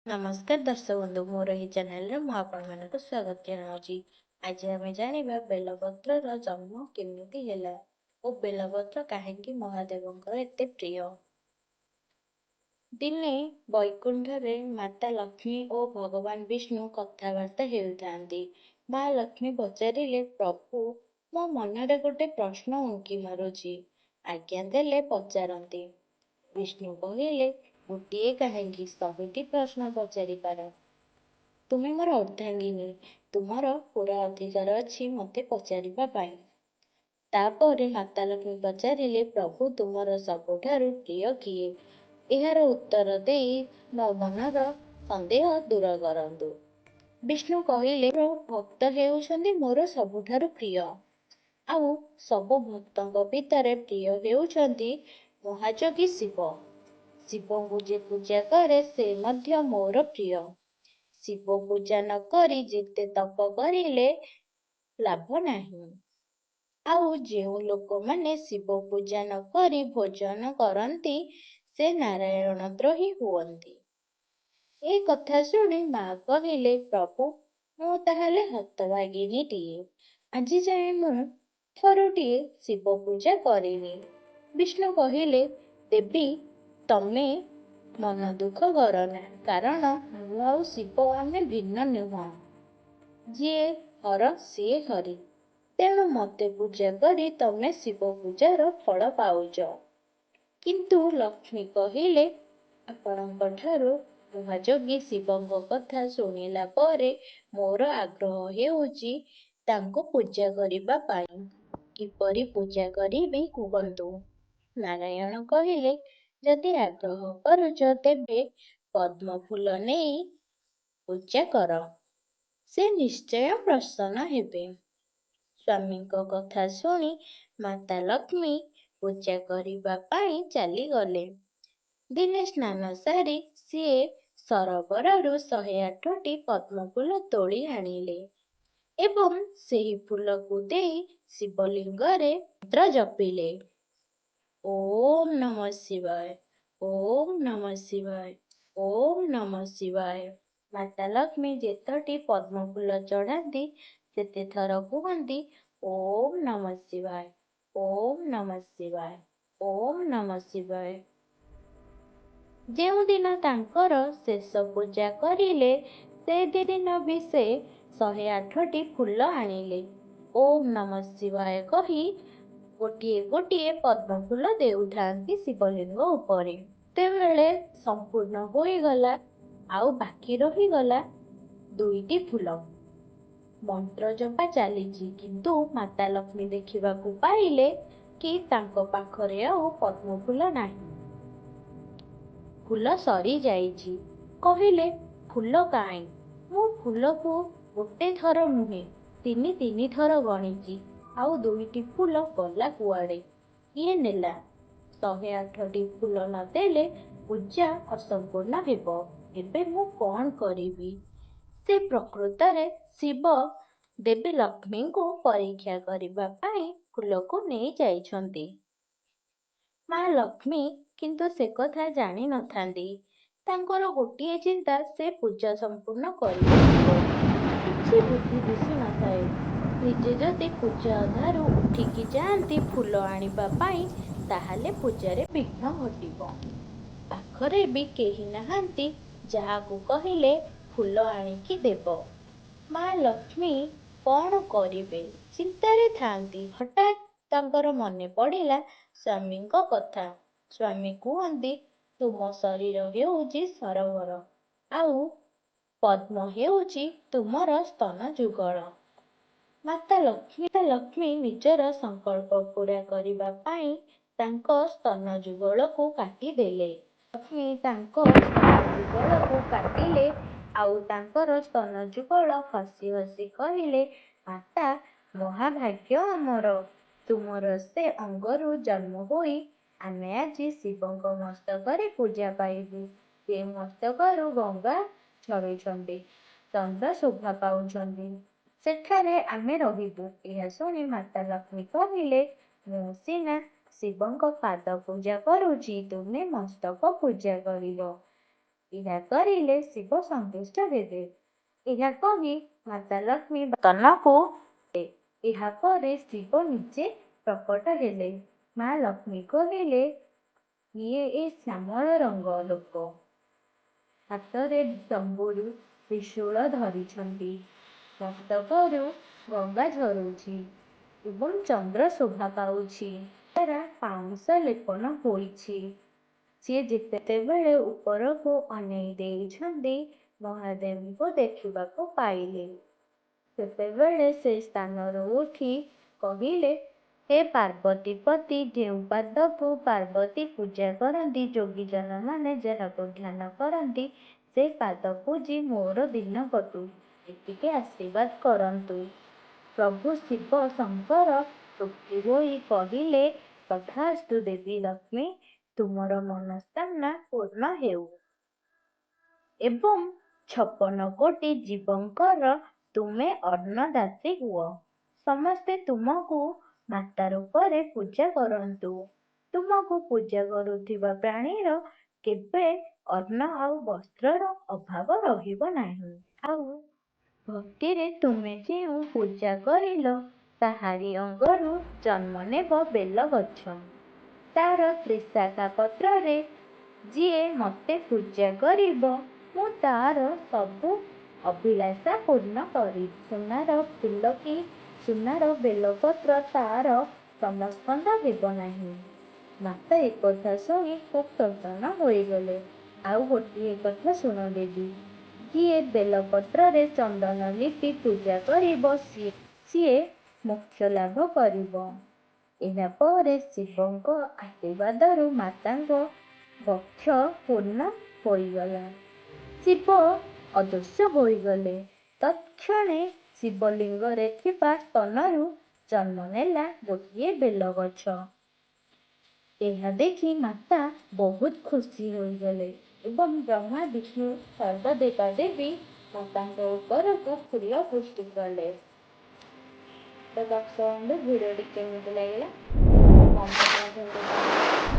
ନମସ୍କାର ଦର୍ଶକ ବନ୍ଧୁ, ମୋର ଏହି ଚ୍ୟାନେଲରେ ମୁଁ ଆପଣମାନଙ୍କୁ ସ୍ୱାଗତ ଜଣାଉଛି। ଆଜି ଆମେ ଜାଣିବା ବେଲପତ୍ରର ଜନ୍ମ କେମିତି ହେଲା ଓ ବେଲପତ୍ର କାହିଁକି ମହାଦେବଙ୍କର ଏତେ ପ୍ରିୟ। ଦିନେ ବୈକୁଣ୍ଠରେ ମାତା ଲକ୍ଷ୍ମୀ ଓ ଭଗବାନ ବିଷ୍ଣୁ କଥାବାର୍ତ୍ତା ହେଉଥାନ୍ତି। ମା ଲକ୍ଷ୍ମୀ ପଚାରିଲେ, ପ୍ରଭୁ, ମୋ ମନରେ ଗୋଟେ ପ୍ରଶ୍ନ ଉଙ୍କି ମାରୁଛି, ଆଜ୍ଞା ଦେଲେ ପଚାରନ୍ତି। ବିଷ୍ଣୁ କହିଲେ, ଗୋଟିଏ କାହିଁକି, 100ଟି ପ୍ରଶ୍ନ ପଚାରିପାର। ତୁମେ ମୋର ଅର୍ଦ୍ଧାଙ୍ଗିନୀ, ତୁମର ପୂରା ଅଧିକାର ଅଛି ମୋତେ ପଚାରିବା ପାଇଁ। ତାପରେ ମାତା ଲକ୍ଷ୍ମୀ ପଚାରିଲେ, ପ୍ରଭୁ, ତୁମର ସବୁଠାରୁ ପ୍ରିୟ କିଏ? ଏହାର ଉତ୍ତର ଦେଇ ମୋ ମନର ସନ୍ଦେହ ଦୂର କରନ୍ତୁ। ବିଷ୍ଣୁ କହିଲେ, ମୋର ଭକ୍ତ ହେଉଛନ୍ତି ମୋର ସବୁଠାରୁ ପ୍ରିୟ, ଆଉ ସବୁ ଭକ୍ତଙ୍କ ଭିତରେ ପ୍ରିୟ ହେଉଛନ୍ତି ମହାଯୋଗୀ ଶିବ। ଶିବଙ୍କୁ ଯେ ପୂଜା କରେ ସେ ମଧ୍ୟ ମୋର ପ୍ରିୟ। ଶିବ ପୂଜା ନ କରି ଯେତେ ତପ କରିଲେ ଲାଭ ନାହିଁ। ଆଉ ଯେଉଁ ଲୋକମାନେ ଶିବ ପୂଜା ନ କରି ଭୋଜନ କରନ୍ତି ସେ ନାରାୟଣ ଦ୍ରୋହୀ ହୁଅନ୍ତି। ଏ କଥା ଶୁଣି ମା କହିଲେ, ପ୍ରଭୁ, ମୁଁ ତାହେଲେ ହତଭାଗିନୀଟିଏ। ଆଜି ଯାଏଁ ମୁଁ ଥରୁଟିଏ ଶିବ ପୂଜା କରିନି। ବିଷ୍ଣୁ କହିଲେ, ଦେବୀ, ତମେ ମନ ଦୁଃଖ କରନା, କାରଣ ମୁଁ ଆଉ ଶିବ ଆମେ ଭିନ୍ନ ନୁହଁ। ଯିଏ ହର ସିଏ ହରି। ତେଣୁ ମୋତେ ପୂଜା କରି ତମେ ଶିବ ପୂଜାର ଫଳ ପାଉଛ। କିନ୍ତୁ ଲକ୍ଷ୍ମୀ କହିଲେ, ଆପଣଙ୍କ ଠାରୁ ମହାଯୋଗୀ ଶିବଙ୍କ କଥା ଶୁଣିଲା ପରେ ମୋର ଆଗ୍ରହ ହେଉଛି ତାଙ୍କୁ ପୂଜା କରିବା ପାଇଁ। କିପରି ପୂଜା କରିବି କୁହନ୍ତୁ। ନାରାୟଣ କହିଲେ, ଯଦି ଆଗ୍ରହ କରୁଛ ତେବେ ପଦ୍ମ ଫୁଲ ନେଇ ପୂଜା କର, ସେ ନିଶ୍ଚୟ ପ୍ରସନ୍ନ ହେବେ। ସ୍ୱାମୀଙ୍କ କଥା ଶୁଣି ମାତା ଲକ୍ଷ୍ମୀ ପୂଜା କରିବା ପାଇଁ ଚାଲିଗଲେ। ଦିନେ ସ୍ନାନ ସାରି ସିଏ ସରୋବରରୁ 108ଟି ପଦ୍ମଫୁଲ ତୋଳି ଆଣିଲେ ଏବଂ ସେହି ଫୁଲକୁ ଦେଇ ଶିବଲିଙ୍ଗରେ ମନ୍ତ୍ର ଜପିଲେ, ଓମ୍ ନମଃ ଶିବାୟ, ଓମ୍ ନମଃ ଶିବାୟ, ଓମ୍ ନମଃ ଶିବାୟ। ମାତା ଲକ୍ଷ୍ମୀ ଯେତୋଟି ପଦ୍ମଫୁଲ ଚଢ଼ାନ୍ତି ସେତେଥର କୁହନ୍ତି, ଓମ୍ ନମଃ ଶିବାୟ, ଓମ୍ ନମଃ ଶିବାୟ, ଓମ୍ ନମଃ ଶିବାୟ। ଯେଉଁଦିନ ତାଙ୍କର ଶେଷ ପୂଜା କରିଲେ ସେଦିନ ବି ସେ 108ଟି ଫୁଲ ଆଣିଲେ। ଓମ୍ ନମଃ ଶିବାୟ କହି ଗୋଟିଏ ଗୋଟିଏ ପଦ୍ମଫୁଲ ଦେଉଥାନ୍ତି ଶିବଲିଙ୍ଗ ଉପରେ। ଯେତେବେଳେ ସମ୍ପୂର୍ଣ୍ଣ ହୋଇଗଲା, ଆଉ ବାକି ରହିଗଲା 2ଟି ଫୁଲ। ମନ୍ତ୍ର ଜପା ଚାଲିଛି, କିନ୍ତୁ ମାତା ଲକ୍ଷ୍ମୀ ଦେଖିବାକୁ ପାଇଲେ କି ତାଙ୍କ ପାଖରେ ଆଉ ପଦ୍ମଫୁଲ ନାହିଁ। ଫୁଲ ସରିଯାଇଛି। କହିଲେ, ଫୁଲ କାହିଁ? ମୁଁ ଫୁଲକୁ ଗୋଟେ ଥର ନୁହେଁ, ତିନି ତିନି ଥର ଗଣିଛି, ଆଉ 2ଟି ଫୁଲ ଗଲା କୁଆଡ଼େ? କିଏ ନେଲା? 108ଟି ଫୁଲ ନଦେଲେ ପୂଜା ଅସମ୍ପୂର୍ଣ୍ଣ ହେବ। ଏବେ ମୁଁ କ'ଣ କରିବି? ସେ ପ୍ରକୃତରେ ଶିବ ଦେବୀ ଲକ୍ଷ୍ମୀଙ୍କୁ ପରୀକ୍ଷା କରିବା ପାଇଁ ଫୁଲକୁ ନେଇ ଯାଇଛନ୍ତି। ମା ଲକ୍ଷ୍ମୀ କିନ୍ତୁ ସେକଥା ଜାଣି ନଥାନ୍ତି। ତାଙ୍କର ଗୋଟିଏ ଚିନ୍ତା, ସେ ପୂଜା ସମ୍ପୂର୍ଣ୍ଣ କରିବେ କିପରି? କିଛି ବୁଦ୍ଧି ଦିଶୁ ନଥାଏ। ନିଜେ ଯଦି ପୂଜା ଅଧାରୁ ଉଠିକି ଯାଆନ୍ତି ଫୁଲ ଆଣିବା ପାଇଁ, ତାହେଲେ ପୂଜାରେ ବିଘ୍ନ ଘଟିବ। ପାଖରେ ବି କେହି ନାହାନ୍ତି ଯାହାକୁ କହିଲେ ଫୁଲ ଆଣିକି ଦେବ। ମା ଲକ୍ଷ୍ମୀ କ'ଣ କରିବେ ଚିନ୍ତାରେ ଥାଆନ୍ତି। ହଠାତ୍ ତାଙ୍କର ମନେ ପଡ଼ିଲା ସ୍ୱାମୀଙ୍କ କଥା। ସ୍ୱାମୀ କୁହନ୍ତି, ତୁମ ଶରୀର ହେଉଛି ସରୋବର, ଆଉ ପଦ୍ମ ହେଉଛି ତୁମର ସ୍ତନ ଯୁଗଳ। ମାତା ଲକ୍ଷ୍ମୀ ନିଜର ସଂକଳ୍ପ ପୂରା କରିବା ପାଇଁ ତାଙ୍କ ସ୍ତନ ଯୁଗଳକୁ କାଟିଦେଲେ। ଲକ୍ଷ୍ମୀ ତାଙ୍କ ସ୍ତନ ଯୁଗଳକୁ କାଟିଲେ ଆଉ ତାଙ୍କର ସ୍ତନ ଯୁଗଳ ହସି ହସି କହିଲେ, ମାତା, ମହାଭାଗ୍ୟ ଆମର। ତୁମର ସେ ଅଙ୍ଗରୁ ଜନ୍ମ ହୋଇ ଆମେ ଆଜି ଶିବଙ୍କ ମସ୍ତକରେ ପୂଜା ପାଇବୁ। ଯେଉଁ ମସ୍ତକରୁ ଗଙ୍ଗା ଝରୁଛନ୍ତି, ଚନ୍ଦ୍ର ଶୋଭା ପାଉଛନ୍ତି, ସେଠାରେ ଆମେ ରହିବୁ। ଏହା ଶୁଣି ମାତା ଲକ୍ଷ୍ମୀ କହିଲେ, ମୁଁ ସିନା ଶିବଙ୍କ ପାଦ ପୂଜା କରୁଛି, ତୁମେ ମସ୍ତକ ପୂଜା କରିବ। ଏହା କରିଲେ ଶିବ ସନ୍ତୁଷ୍ଟ ହେବେ। ଏହା କହି ମାତା ଲକ୍ଷ୍ମୀ ସ୍ତନକୁ। ଏହାପରେ ଶିବ ନିଜେ ପ୍ରକଟ ହେଲେ। ମା ଲକ୍ଷ୍ମୀ କହିଲେ, କିଏ ଏ ଶ୍ୟାମଳ ରଙ୍ଗ ଲୋକ? ହାତରେ ଦମ୍ବୁରୁ, ତ୍ରିଶୂଳ ଧରିଛନ୍ତି, ମସ୍ତକରୁ ଗଙ୍ଗା ଝରୁଛି ଏବଂ ଚନ୍ଦ୍ର ଶୋଭା ପାଉଛି। ଦ୍ୱାରା ପାଉଁଶ ଲେପନ ହୋଇଛି। ସିଏ ଯେତେବେଳେ ଉପରକୁ ଅନେଇ ଦେଇଛନ୍ତି, ମହାଦେବଙ୍କୁ ଦେଖିବାକୁ ପାଇଲେ। ସେତେବେଳେ ସେ ସ୍ଥାନରୁ ଉଠି କହିଲେ, ହେ ପାର୍ବତୀପତି, ଯେଉଁ ପାଦକୁ ପାର୍ବତୀ ପୂଜା କରନ୍ତି, ଯୋଗୀଜନମାନେ ଯାହାକୁ ଧ୍ୟାନ କରନ୍ତି, ସେ ପାଦ ପୂଜି ମୋର ଦିନ କଟୁ, ଏତିକି ଆଶୀର୍ବାଦ କରନ୍ତୁ। ପ୍ରଭୁ ଶିବ ଶଙ୍କର ସୁଖୀ ହୋଇ କହିଲେ, ତଥାସ୍ତୁ ଦେବୀ ଲକ୍ଷ୍ମୀ, ତୁମର ମନସ୍କାମନା ପୂର୍ଣ୍ଣ ହେଉ ଏବଂ 56 କୋଟି ଜୀବଙ୍କର ତୁମେ ଅନ୍ନଦାତ୍ରୀ ହୁଅ। ସମସ୍ତେ ତୁମକୁ ମାତା ରୂପରେ ପୂଜା କରନ୍ତୁ। ତୁମକୁ ପୂଜା କରୁଥିବା ପ୍ରାଣୀର କେବେ ଅନ୍ନ ଆଉ ବସ୍ତ୍ରର ଅଭାବ ରହିବ ନାହିଁ। ଆଉ ଭକ୍ତିରେ ତୁମେ ଯେଉଁ ପୂଜା କରିଲ, ତାହାରି ଅଙ୍ଗରୁ ଜନ୍ମ ନେବ ବେଲଗଛ। ତାର ତ୍ରିଶାଖା ପତ୍ରରେ ଯିଏ ମୋତେ ପୂଜା କରିବ, ମୁଁ ତାର ସବୁ ଅଭିଳାଷା ପୂର୍ଣ୍ଣ କରିବି। ସୁନାର ଫୁଲ କି ସୁନାର ବେଲପତ୍ର ତାର ସମସ୍କନ୍ଦ ହେବ ନାହିଁ। ମାତା ଏକଥା ଶୁଣି ଖୁବ୍ ପ୍ରସନ୍ନ ହୋଇଗଲେ। ଆଉ ଗୋଟିଏ କଥା ଶୁଣ ଦେବୀ, ଯିଏ ବେଲପତ୍ରରେ ଚନ୍ଦନ ଲିପି ପୂଜା କରିବ, ସିଏ ମୋକ୍ଷ ଲାଭ କରିବ। ଏହାପରେ ଶିବଙ୍କ ଆଶୀର୍ବାଦରୁ ମାତାଙ୍କ ବକ୍ଷ ପୂର୍ଣ୍ଣ ହୋଇଗଲା। ଶିବ ଅଦୃଶ୍ୟ ହୋଇଗଲେ। ତତ୍କ୍ଷଣେ ଶିବଲିଙ୍ଗରେ ଥିବା ସ୍ତନରୁ ଜନ୍ମ ନେଲା ଗୋଟିଏ ବେଲଗଛ। ଏହା ଦେଖି ମାତା ବହୁତ ଖୁସି ହୋଇଗଲେ ଏବଂ ବ୍ରହ୍ମା, ବିଷ୍ଣୁ, ସର୍ବଦେବାଦେବୀ ମାତାଙ୍କ ଉପରକୁ ଫୁଲ ବୃଷ୍ଟି କଲେ। ତ ଦର୍ଶକ ବନ୍ଧୁ, ଭିଡ଼ିଓଟି କେମିତି ଲାଗିଲା କମେଣ୍ଟ ମାଧ୍ୟମରେ।